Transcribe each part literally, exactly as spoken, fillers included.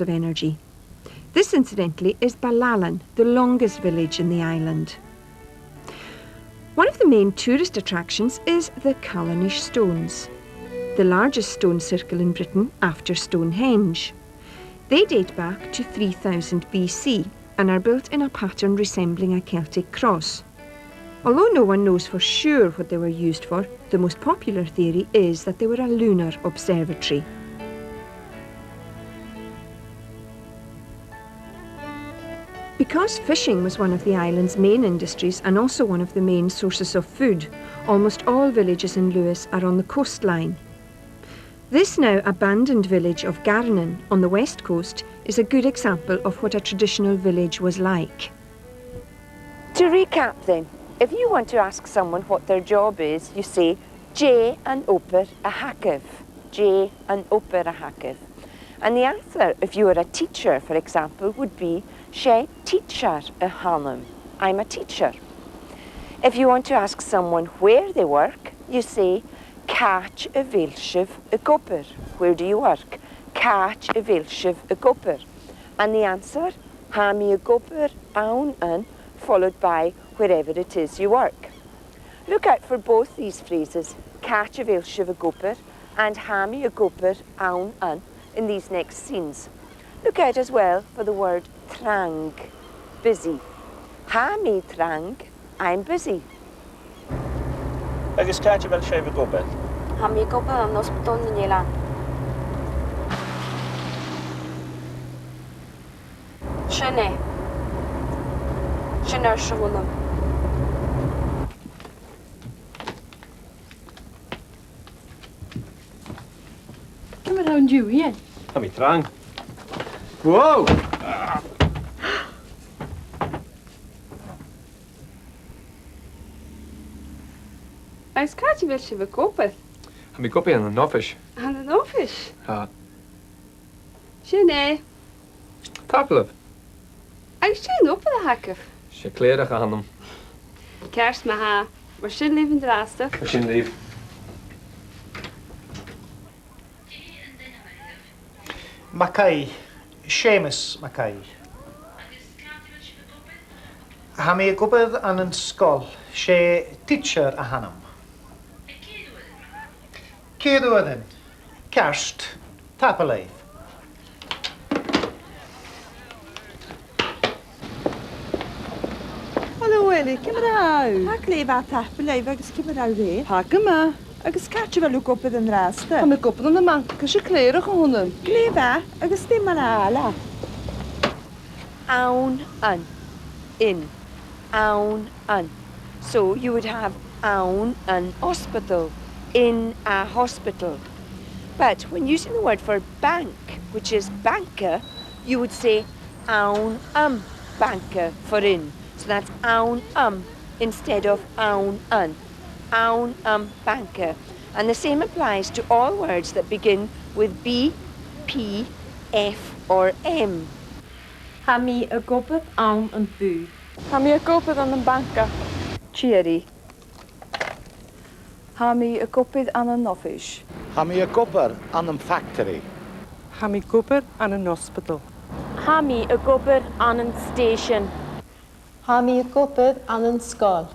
of energy. This, incidentally, is Ballaughlin, the longest village in the island. One of the main tourist attractions is the Callanish Stones, the largest stone circle in Britain after Stonehenge. They date back to three thousand B C and are built in a pattern resembling a Celtic cross. Although no one knows for sure what they were used for, the most popular theory is that they were a lunar observatory. Because fishing was one of the island's main industries and also one of the main sources of food, almost all villages in Lewis are on the coastline. This now abandoned village of Garnan on the west coast is a good example of what a traditional village was like. To recap then, if you want to ask someone what their job is, you say, "Dè an obair a th' agaibh?" "Dè an obair a th' agaibh?" And the answer, if you were a teacher, for example, would be, "'S e tidsear a th' annam." "I'm a teacher." If you want to ask someone where they work, you say, "Càit a bheil sibh ag obair?" "Where do you work?" "Càit a bheil sibh ag obair?" And the answer, "Tha mi ag obair ann an," followed by wherever it is you work. Look out for both these phrases, "Càit a bheil sibh ag obair" and "Tha mi ag obair ann an," in these next scenes. Look out as well for the word trang, busy. "Tha mi trang," "I'm busy." Agus càit a bheil sibh ag obair? "Tha mi ag obair ann an Ospadal nan Eilean." "Sin e. Sin airson annam." Ciamar a tha thu an-diugh, Iain? Tha mi trang. Wow! Agus càit a bheil sibh ag obair? Tha mi ag obair ann an oifis. Ann an oifis? Tha. Sin e. Tapadh leibh. Agus dè an obair a th' agaibh? 'S e clèireach a th' annam. Ceart ma-thà. Mar sin leibh an-dràsta. Mar sin leibh. MacAoidh, Seumas MacAoidh. Tha mi ag obair ann an sgoil, 's e tidsear a th' annam. Ceithir uairean. Ceart. Tapadh leibh. Halò, Eilidh, ciamar a tha thu? Tha glè mhath, tapadh leibh, agus ciamar a tha thu? Tha gu math. Agus càit a bheil thu ag obair an-dràsta? Tha mi ag obair ann am banca, 's e clèireach a th' annam. Glè mhath, agus dè mar a tha an t-ainm? Ann an. In. Ann an. So you would have ann an ospadal, in a hospital. But when using the word for bank, which is banca, you would say ann am banca for in. So that's ann am instead of ann an. Ann am banca. And the same applies to all words that begin with B, P, F or M. Tha mi ag obair ann am bùth. Tha mi ag obair ann am banca. Tìoraidh. Tha mi ag obair ann an oifis. Tha mi ag obair ann am factory. Tha mi ag obair ann an ospadal. Tha mi ag obair ann an station. Tha mi ag obair ann an sgoil.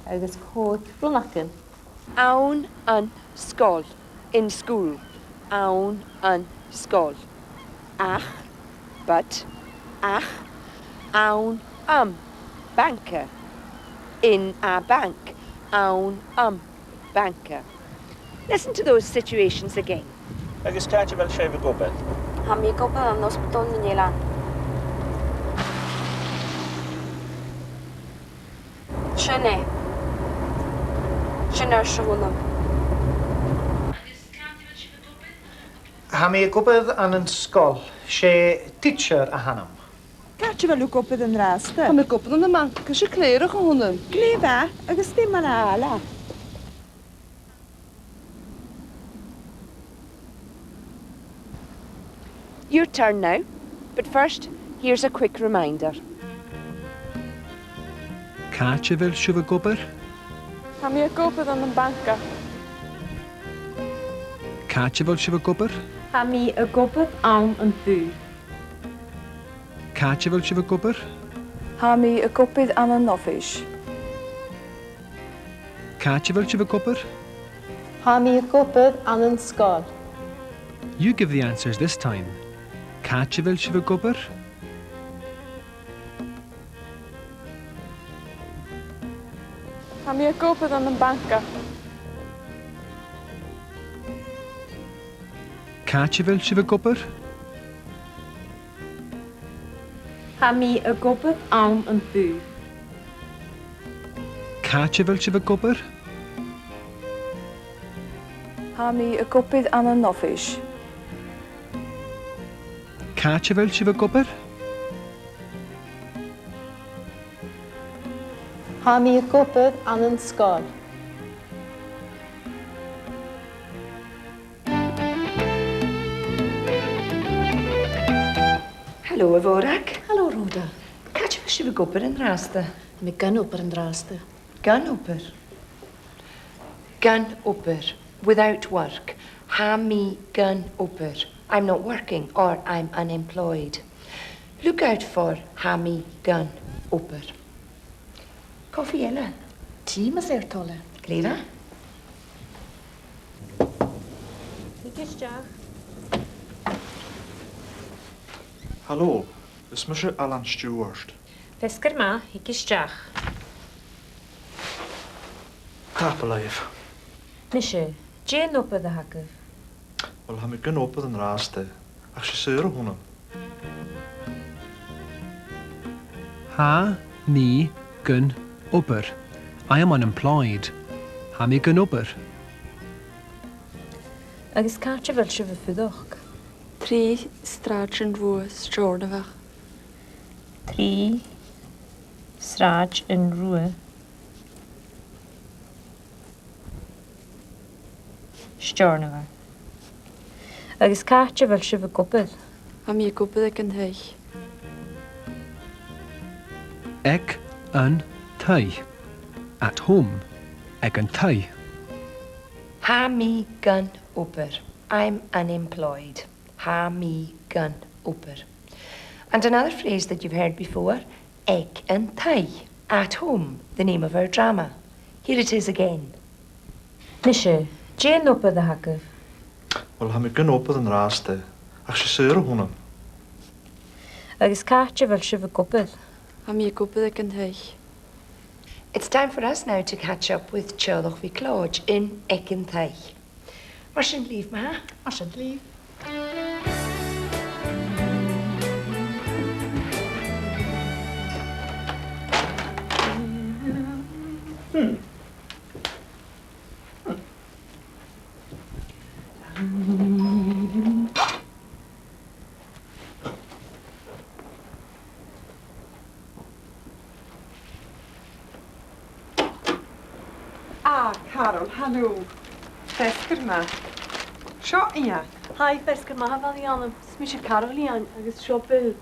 Agus còig rionnagan. Ann an sgoil. In school. Ann an sgoil. Ach, but, ach, ann am banca. In a bank. Ann am banca. Listen to those situations again. Agus càit a bheil sibh ag obair? Tha mi ag obair ann an Ospadal nan Eilean. Sin e. Sin airson annam. Tha mi ag obair ann an sgoil, 's e tidsear a th' annam. Càit a bheil thu ag obair an-dràsta? Tha mi ag obair ann am banca, 's e clèireach a th' annam. Glè mhath, agus dè mar a tha an t-àm? Your turn now, but first, here's a quick reminder. Càit a bheil sibh ag obair? Tha mi ag obair ann am banca. Càit a bheil sibh ag obair? Tha mi ag obair ann am bùth. Càit a bheil sibh ag obair? Tha mi ag obair ann an oifis. Càit a bheil sibh ag obair? Tha mi ag obair ann an sgoil. You give the answers this time. Càit a bheil sibh ag obair? Tha mi ag obair ann am banca. Càit a bheil sibh ag obair? Tha mi ag obair ann am bùth. Càit a bheil sibh ag obair? Tha mi ag obair ann an oifis. Càit a bheil sibh ag obair? Tha mi ag obair ann an sgoil. Halò, a Mhòrag. Halò, Rhoda. Càit a bheil sibh ag obair an-dràsta? Tha mi gun obair an-dràsta. Gun obair. Gun obair. Without work. Tha mi gun obair. I'm not working or I'm unemployed. Look out for tha mi gun obair. Cofaidh eile? Tì, mas e ur toil e. Glè mhath. Thig a-steach. Halò, is mise Alan Stewart. Feasgar math, thig a-steach. Tapadh leibh. Nise, dè an obair a th' agaibh? Uill, tha mi gun obair an-dràsta, ach 's e saoradh a th' annam. Tha mi gun obair. I am unemployed. Tha mi gun obair. Agus càit a bheil sibh a' fuireach? Trì Sràid an Rubha, Steòrnabhagh. Trì Sràid an Rubha, Steòrnabhagh. Agus càit a bheil sibh ag obair? Tha mi ag obair aig an taigh. Aig an taigh. At home. Aig an taigh. Tha mi gun obair. I'm unemployed. Tha mi gun obair. And another phrase that you've heard before, aig an taigh, at home, the name of our drama. Here it is again. Nise, dè an obair a th' agaibh? Uill, tha mi gun obair an-dràsta, ach 's e saoradh a th' annam. Agus càit a bheil sibh ag obair? Tha mi ag obair aig an taigh. It's time for us now to catch up with Teaghlach MhicLeòid in Aig an Taigh. Mar sin leibh, ma-thà. Mar sin leibh. Hmm. Ah, Carol, halò. Feasgar math. Seo Iain. Hi, feasgar math, a Mhàiri Anna. Is mise Carol Iain, agus seo Bill.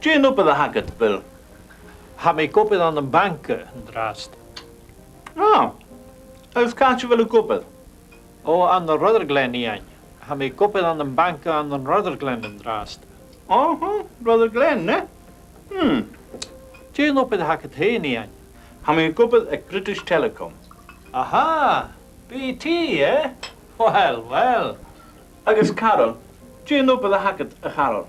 Dè an obair a th' agad, Bill? Tha mi ag obair ann am banca an-dràsta. Ah, agus càit a bheil thu ag obair? Ò, ann an Rutherglen, Iain. Tha mi ag obair ann am banca ann an Rutherglen an-dràsta. Aha, Rutherglen, eh? Hmm. Dè an obair a th' agad fhèin, Iain? Tha mi ag obair aig British Telecom. Aha, B T, eh? Uill, uill. Agus Carol, dè an obair a th' agad, a Charol?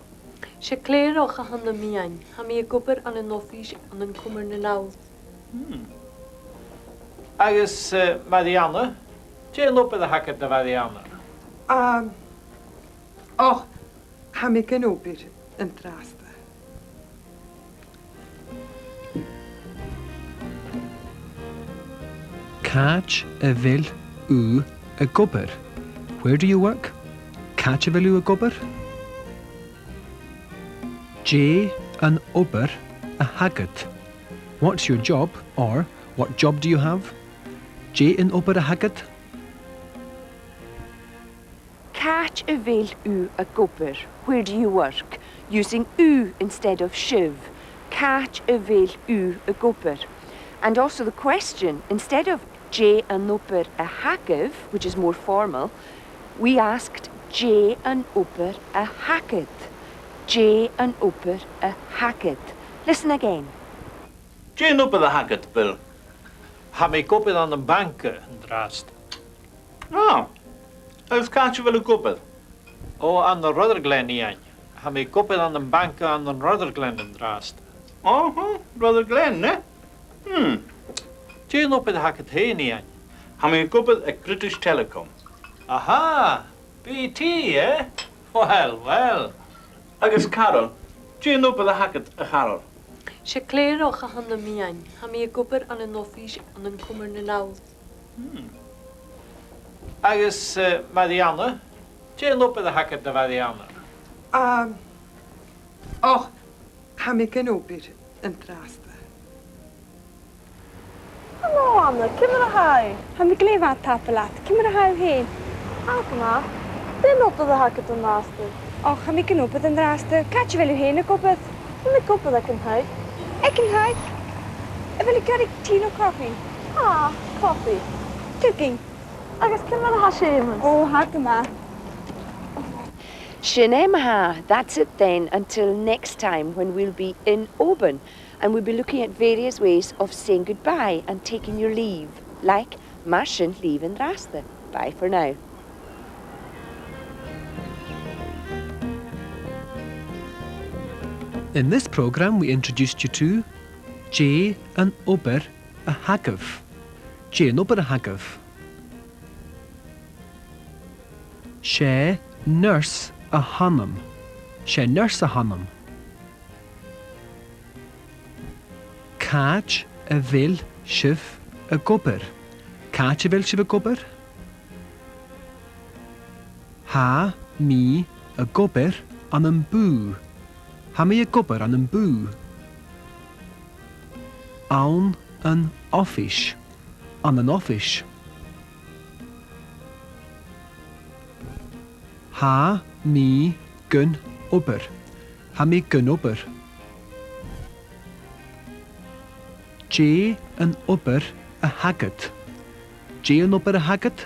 'S e clèireach a th' annam, Iain. Tha mi ag obair ann an oifis ann an Comar nan Allt. Hmm. Agus, eh, Màiri Anna, dè an obair a th' agad, a Mhàiri Anna? Um, och, tha mi gun obair an-dràsta. Càit a bheil thu ag obair? Where do you work? Càit a bheil thu ag obair? Dè an obair a th' agad? What's your job, or what job do you have? Dè an obair a th' agad? Càit a bheil thu ag obair? Where do you work? Using thu instead of sibh. Càit a bheil thu ag obair? And also the question, instead of dè an obair a th' agaibh, which is more formal, we asked dè an obair a th' agad. Dè an obair a th' agad. Listen again. Dè an obair a th' agad, Bill? Tha mi ag obair ann am banca an-dràsta. Ah, agus càit a bheil thu ag obair? Ò, ann an Rutherglen, Iain. Tha mi ag obair ann am banca ann an Rutherglen an-dràsta. Aha, Rutherglen, eh? Hmm. Dè an obair a th' agad fhèin, Iain? Tha mi ag obair aig British Telecom. Aha, B T, eh? Uill, uill. Agus Carol, dè an obair a th' agad, a Charol? 'S e clèireach a th' annam, Iain. Tha mi ag obair ann an oifis ann an Comar nan Allt. Hmm. Agus, eh, Marianna, dè an obair a th' agad, a Mharianna? Um, och, tha mi gun obair an-dràsta. Halò, Anna, ciamar a tha thu? Tha mi glè mhath, tapadh leat. Ciamar a tha thu fhèin? Tha gu math. Dè an obair a th' agad an-dràsta? Och, tha mi gun obair an-dràsta. Càit a bheil thu fhèin ag obair? Tha mi ag obair aig an taigh. Aig an taigh? A bheil thu ag iarraidh tì no cofaidh? Ah, cofaidh. Tiugainn. Agus ciamar a tha Seumas? Ò, tha gu math. Sin e ma-thà, that's it then, until next time when we'll be in Oban and we'll be looking at various ways of saying goodbye and taking your leave, like mar sin leibh an-dràsta. Bye for now. In this programme we introduced you to dè an obair a th' agaibh. Dè an obair a th' agaibh? 'S e nurse a th' annam. 'S e nurse a th' annam. Càit a bheil sibh ag obair? Càit a bheil sibh ag obair? Tha mi ag obair ann am bùth. Tha mi ag obair ann am bùth. Ann an oifis. Ann an oifis. Tha mi gun obair. Tha mi gun obair. Dè an obair a th' agad? Dè an obair a th' agad?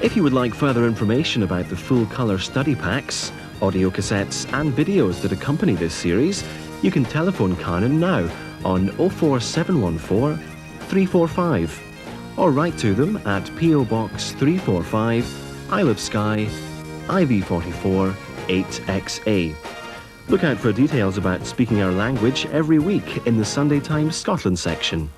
If you would like further information about the full colour study packs, audio cassettes and videos that accompany this series, you can telephone Carnan now on oh four seven one four, three four five, or write to them at P O Box three four five, Isle of Skye, I V forty-four, eight X A. Look out for details about Speaking Our Language every week in the Sunday Times Scotland section.